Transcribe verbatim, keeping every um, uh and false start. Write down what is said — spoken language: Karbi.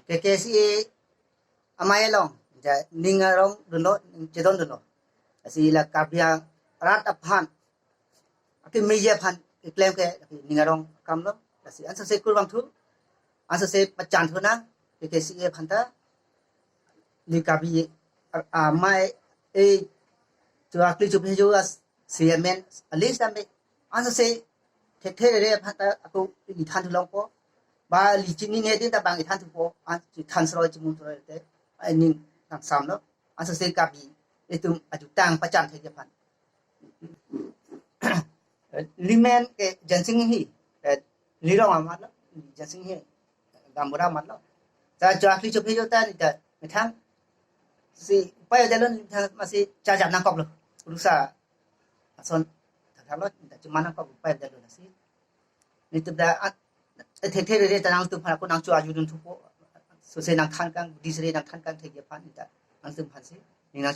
K K C A amei along ja ning arong dunlo, ning chedon dunlo. Lasi la Karbi arat aphan, akemeji aphan keklem ke ning arong akam lo. Lasi ansose kurvangthu, ansose pachan thu nang K K C A aphan ta, ili Karbi a-, amei e, cho akli cho phejo as chairman, a list ame, ansose thekthe rere aphan ta ako ili than thu longpo. Ba ili chinine din ta bang ili than thupo, an ili than sroi chimun sroi te, aning nang samlo. Ansose Karbi itum ajutang pachan thekji aphan. Ili men ke Jensing Enghi, eh, ili rong amat lo, Jensing Enghi, gaonbura amat lo. Ta cho akli cho phejo ta ili ta methang si upai avelo, methang masi charjap nangkoklo. Urusa ason thakthak lo, ta choma nangkok, upai avelo lasi. Nelitum ta, ah, thekthe rere ta nangtum aphan ako nangcho-arju dun thupo. Sose nangthan kang, Buddhist re nangthan kang thekji aphan ta nangtum aphansi ning nang